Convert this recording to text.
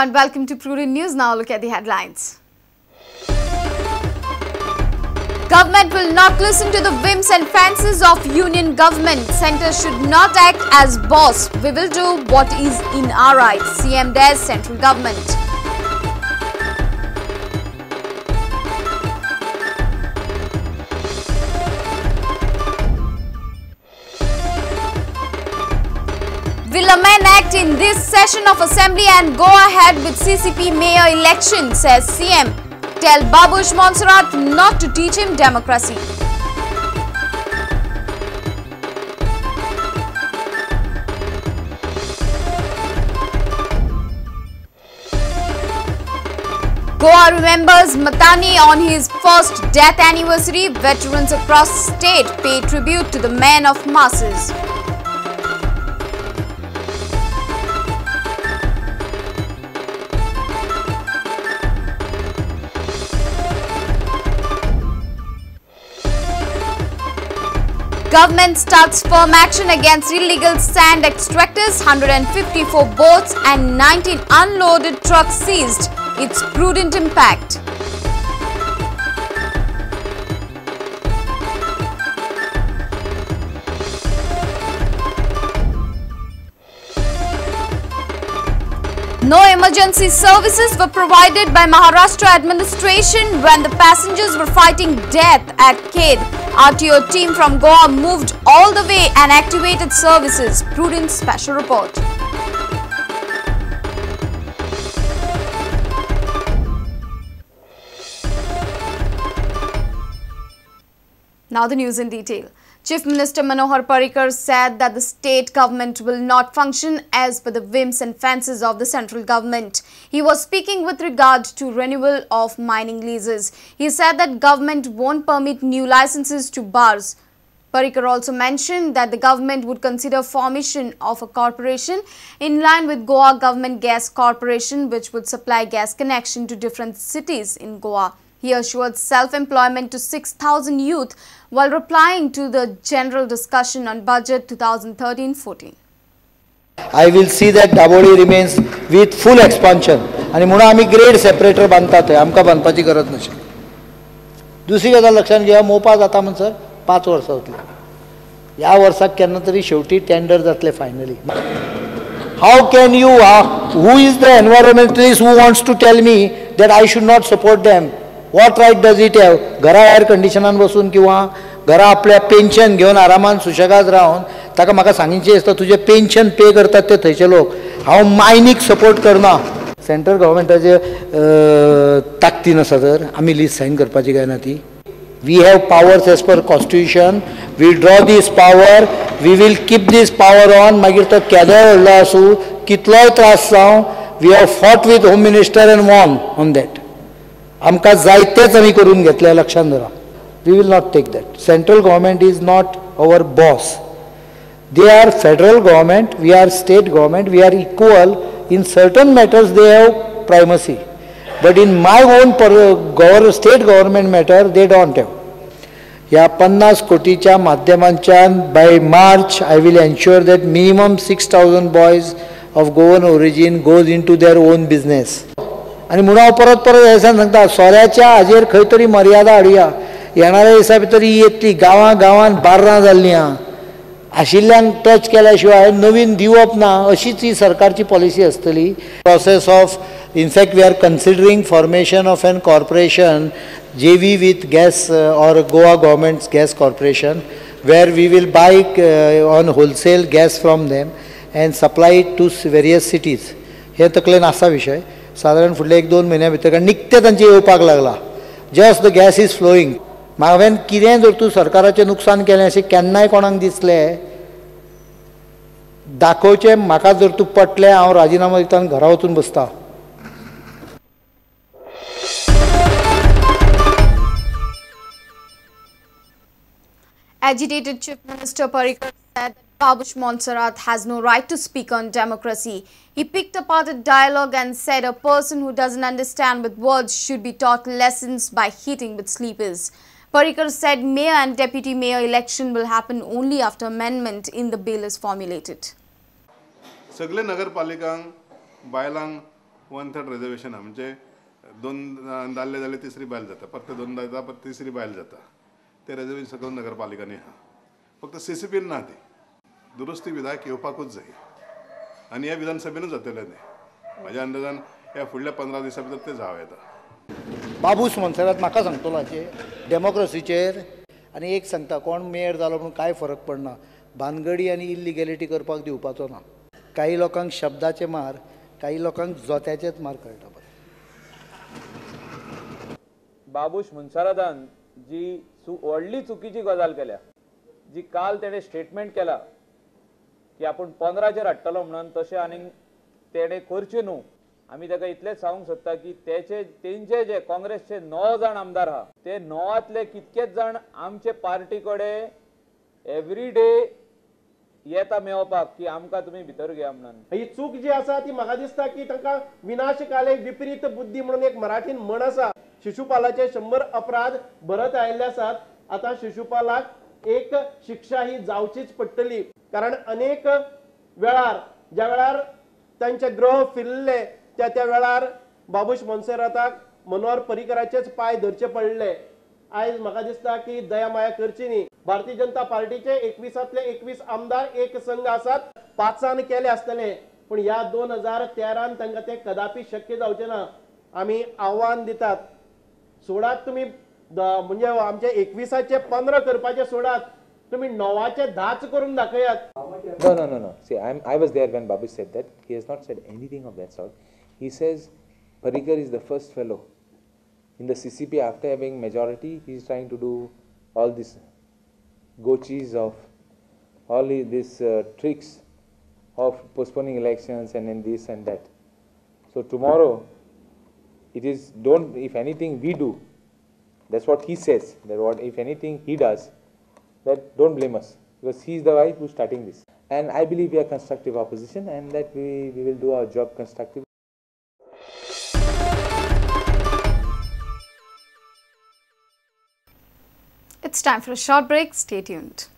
and welcome to Prudent News. Now look at the headlines. Government will not listen to the whims and fancies of union government. Centre should not act as boss. We will do what is in our rights. CM dares central government. Will amend act in this session of assembly and go ahead with CCP mayor election, says CM. Tell Babush Monserrate not to teach him democracy. Goa remembers Matani on his first death anniversary. Veterans across state pay tribute to the man of masses. Government starts firm action against illegal sand extractors, 154 boats and 19 unloaded trucks seized. Its prudent impact. No emergency services were provided by Maharashtra administration when the passengers were fighting death at Khed. RTO team from Goa moved all the way and activated services. Prudent special report. Now the news in detail. Chief Minister Manohar Parrikar said that the state government will not function as per the whims and fancies of the central government. He was speaking with regard to renewal of mining leases. He said that government won't permit new licenses to bars. Parrikar also mentioned that the government would consider formation of a corporation in line with Goa Government Gas Corporation, which would supply gas connection to different cities in Goa. He assured self-employment to 6,000 youth while replying to the general discussion on budget 2013-14. I will see that Dabolim remains with full expansion. आणि म्हणून आम्ही grade separator बांधतात, आमकां बांदपाची गरज नाशिल्ली. दुसरी गजाल लक्षात घेया, मोपा जाता म्हणसर 5 वर्सां वतली. ह्या वर्साक केन्ना तरी शेवटी टेंडर जातले finally. How can you, who is the environmentalist who wants to tell me that I should not support them? What right does it have? घरा एअर कंडिशनान बसून किंवा घरा आपल्या पेन्शन घेवन आरामान सुशेगाद रावन ताका म्हाका सांगचें आसता तुजें पेन्शन पे करतात ते थंयचे लोक. हांव मायनीक सपोर्ट करना. सेंट्रल गव्हर्मेंटाचे ताकदीन आसा तर आमी लीज सायन करपाची काय ना ती. We have powers as per constitution. We draw this power. We will keep this power on. मागीर तो केदोय व्हडलो आसूं, कितलोय त्रास जावं, we have fought with home minister and won on that. आमकां जायतेच आमी करून घेतले, लक्षात धरा. We will not take that. Central government is not our boss. They are federal government, we are state government, we are equal. In certain matters they have primacy, but in my own state government matter they don't have. ह्या 50 कोटीच्या माध्यमांच्यान by March I will ensure that minimum 6,000 boys of Goan origin goes into their own business. आनी म्हणून हांव परत परत हें सांगता, सोऱ्याच्या हाजेर खंय तरी मर्यादा हाडुया. येणाऱ्या दिसा भितर ही येतली. गांवां गांवांत बार्रां जाल्लीं आहा, आशिल्ल्यांक टच केल्या शिवाय नवीन दिवप ना, अशीच ही सरकारची पॉलिसी आसतली. Process of, in fact we are considering formation of an corporation JV with gas or Goa government gas corporation, where we will buy on wholesale gas from them and supply it to various cities. हे तकलेन आसा विशय. सादारण फुडले 1-2 म्हयन्या भितर, कारण निकतें तांचें येवपाक लागला. Just the gas is flowing. हांवें कितेंय जर तूं सरकाराचें नुकसान केलें अशें केन्नाय कोणाक दिसलें दाखोवचें म्हाका, जर तूं पटलें हांव राजिनामो दिता आनी घरा वचून बसता. Agitated Chief Minister Parrikar said that Babush Monserrate has no right to speak on democracy. He picked apart a dialogue and said a person who doesn't understand with words should be taught lessons by hitting with sleepers. Parrikar said mayor and deputy mayor election will happen only after amendment in the bill is formulated. सगळे नगरपालिकांक बायलांक 1/3 reservation आहा, म्हणजे 2 दादले जाल्यार तिसरी बायल जाता, परत 2 जाता परत तिसरी बायल जाता. ते रिजर्वेशन सगळ्या नगरपालिकांनी आहा, फक्त सीसीपीन ना. ती दुरुस्ती विधायक येवपाकूच जाय आनी ह्या विधानसभेनूच जातलें तें. म्हाज्या अंदाजान ह्या फुडल्या 15 दिसां भितर तें जावं येता. बाबूश मोन्सेरात म्हाका सांगतलो हाचेर डेमोक्रेसीचेर. आनी एक सांगता, कोण मेयर जालो म्हणून कांय फरक पडना, भानगडी आनी इल्लिगेलिटी करपाक दिवपाचो ना. काही लोकांक शब्दाचे मार, काही लोकांक जोत्याचेच मार कळटा. बाबूश मोन्सेरातान जी व्हडली चुकीची गजाल केल्या, जी काल तेणें स्टेटमेंट केला की आपूण 15चेर हाडटलो म्हणून, तशें आनीक तेणें करचें न्हू. आमी ताका इतलेंच सांगूंक सोदता की तेंचे जे काँग्रेसचे 9 जाण आमदार आहा, ते 9तले कितकेच जाण आमचे पार्टी कडेन एवरी डे येता मेळोवपाक की आमकां तुमी भितर घेया म्हणून. ही चूक जी आसा ती म्हाका दिसता की तांकां विनाशकाले विपरीत बुद्धी म्हणून एक मराठीन म्हण आसा. शिशुपालाचे 100 अपराध भरत आयिल्ले आसात. आतां शिशुपालाक एक शिक्षा ही जावचीच पडटली, कारण अनेक वेळार ज्या वेळार तांचे ग्रह फिरले त्या त्या वेळार बाबूश मोन्सेराताक मनोहर पर्रीकराचेच पांय धरचे पडले. आयज म्हाका दिसता की दया माया करची न्ही. भारतीय जनता पार्टीचे 21तले 21 आमदार एक संघ आसात, 5 केले आसतले, पूण ह्या 2013 तांकां ते कदापी शक्य जावचें ना. आमी आव्हान दितात, सोडात तुमी म्हणजे आमचे 21चे 15 करपाचे सोडात, तुम्ही 9चे 10 करून दाखयात. No, no, no, no. See, I was there when Babu said that. He has not said anything of that sort. He says Parrikar is the first fellow in the CCP after having majority. He is trying to do all these gochis of all these tricks of postponing elections and then this and that. So tomorrow, it is don't, if anything we do, that's what he says, that what if anything he does, that don't blame us, because he is the guy who is starting this. And I believe we are constructive opposition and that we will do our job constructively. It's time for a short break. Stay tuned.